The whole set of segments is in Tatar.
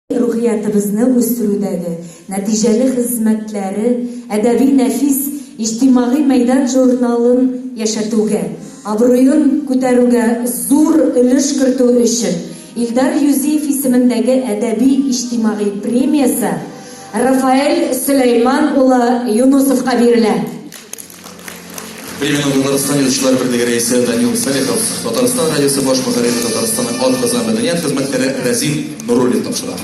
Рухиятыбызны үстерүдәге нәтиҗәле хезмәтләре, әдәби-нәфис Иҗтимагый мәйдан журналын яшәтүгә, абруен күтәрүгә зур өлеш кертү өчен Илдар Юзиев исемендәге әдәби-иҗтимагый премиясе Рафаэль Сөләйман улы Юнусовка бирелә. Премияне Татарстан Язучылар берлеге рәисе Данил Салихов, Татарстан радиосы баш мөхәррире, Татарстанның атказанган мәдәният хезмәткәре Рәзин Нуруллин тапшыра.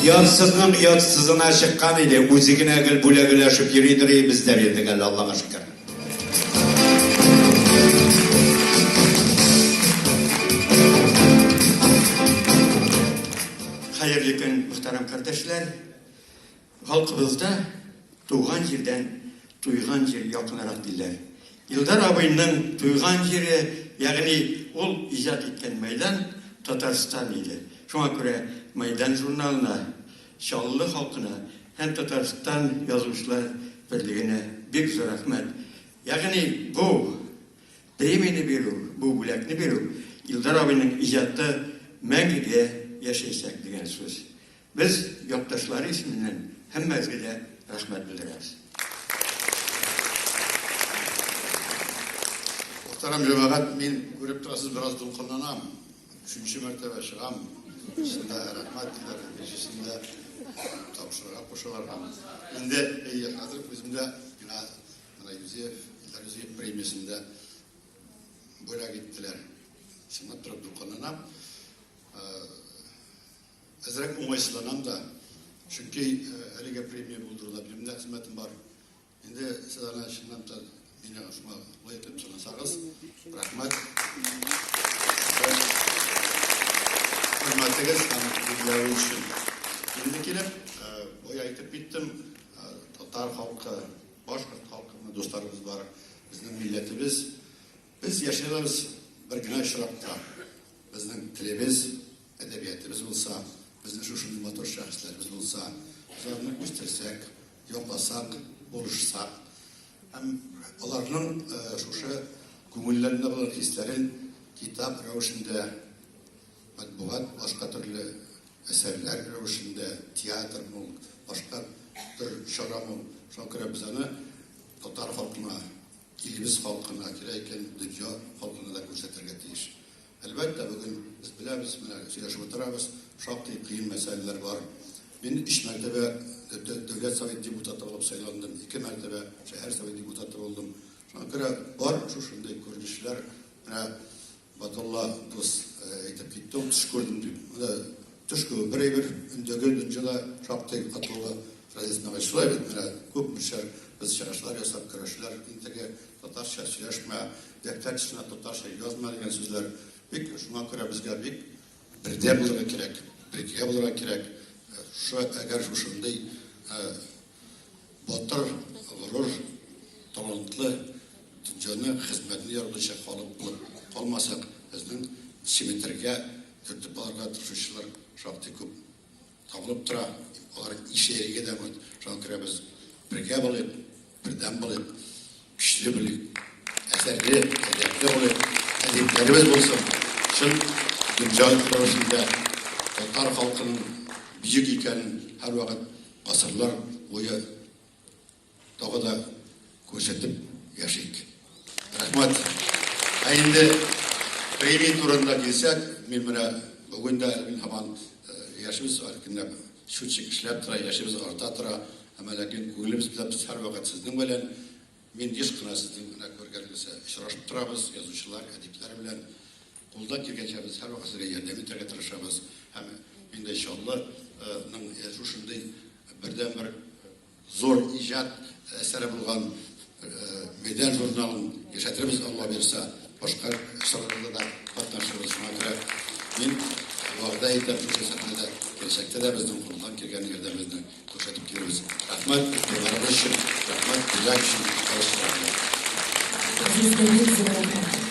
Оятсызның оятсызына чыккан иде, үзе генә гел бүләк өләшеп йөридер, без дә бирдек әле, Аллага шөкер. Хәерле көн, мөхтәрәм кардәшләр. Халкыбызда туган җирдән туйган җир якынрак диләр. Илдар абыйның туйган җире, ягъни ул иҗат иткән мәйдан Татарстан иде. Шуңа күрә Мәйдан журналына, Чаллы халкына һәм Татарстан Язучылар берлегенә бик зур рәхмәт. Ягъни бу премияне бирү, бу бүләкне бирү Илдар абыйның иҗаты мәңгегә яшәячәк дигән сүз. Без якташлары исеменнән һәммәгезгә дә рәхмәт белдерәбез. Мөхтәрәм җәмәгать, мин күреп торасыз, бераз дулкынланам. Өченче мәртәбә чыгам. Берсендә рәхмәт диләр, икенчесендә тапшырырга кушалар һәм инде әйе, хәзер үзем дә миңа менә Юзеф, Илдар Юзеев премиясендә бүләк иттеләр. Чынлап торып дулкынланам. Әзрәк уңайсызланам да, чөнки әлеге премия булдыруда минем дә хезмәтем бар. Инде сез аны чыннан да мине шуңа лаек дип санасагыз, рәхмәт. Хөрмәтегез һәм билгеләве өчен. Инде килеп, бая әйтеп киттем, татар халкы, башкорт халкы дусларыбыз бар. Безнең милләтебез, без яши алабыз бер генә очракта. Безнең телебез, әдәбиятыбыз булса, безнең шушындый матур шәхесләребез булса, без аларны үстерсәк, якласак, булышсак һәм аларның шушы күңелләрендә булган хисләрен китап рәвешендә, матбугат, башка төрле әсәрләр рәвешендә, театрмы ул, башка төр чарамы ул, шуңа күрә без аны татар халкына, илебез халкына, кирәк икән, дөнья халкына да күрсәтергә тиеш. Әлбәттә, бүген без беләбез, менә сөйләшеп утырабыз, шактый кыен мәсьәләләр бар. Мин өч мәртәбә Дәүләт Советы депутаты булып сайландым, ике мәртәбә шәһәр Советы депутаты булдым. Шуңа күрә бар шушындый күренешләр. Менә Батулла дус әйтеп китте, ул төш күрдем дип. Менә төш күрү бер әйбер, өндәге дөньяда шактый катлаулы Разис Нагай. Шулай бит, менә күп мешәр без чыгышлар ясап, көрәшләр, инде татарча сөйләшмә, Дәфтәр тышына татарча язма дигән сүзләр бик, шуңа күрә безгә бик бердәм булырга кирәк, бергә булырга кирәк. Шушы, әгәр шушындый батыр, горур, талантлы, дөньяны, хезмәтне яратучы халык булып калмасак, безнең чеметергә, төртеп алырга тырышучылар шактый күп. Табылып тора, алар ишәергә дә мөмкин. Шуңа күрә без бергә булыйк, бердәм булыйк, көчле булыйк, әсәрле, әдәпле булыйк, әдипләребез булсын. Чын дөнья рәвешендә татар халкының бөек икәнен һәрвакыт гасырлар буе Тагы да күрсәтеп яшик. Рәхмәт. Ә инде премия турында килсәк, мин менә бүген дә әле мин һаман яшебез көнләп счетчик эшләп тора, яшебез арта тора. Әмма ләкин күңелебез белән без һәрвакыт сезнең белән. Мин еш кына сезнең менә күргәнегезчә очрашып торабыз, язучылар, әдипләр белән. Кулдан килгәнчә без һәрвакыт сезгә ярдәм итәргә тырышабыз. Һәм мин дә Чаллының шушындый бердәнбер Зур иҗат әсәре булган Мәйдан журналын яшәтербез, Алла боерса. Башка чараларда Мин вәгъдә итәм шушы сәхнәдә, киләчәктә дә безнең кулдан килгән ярдәмебезне күрсәтеп килербез. Рәхмәт игътибарыгыз өчен, рәхмәт бүләк өчен, рәхмәт. Сезгә бик зур рәхмәт.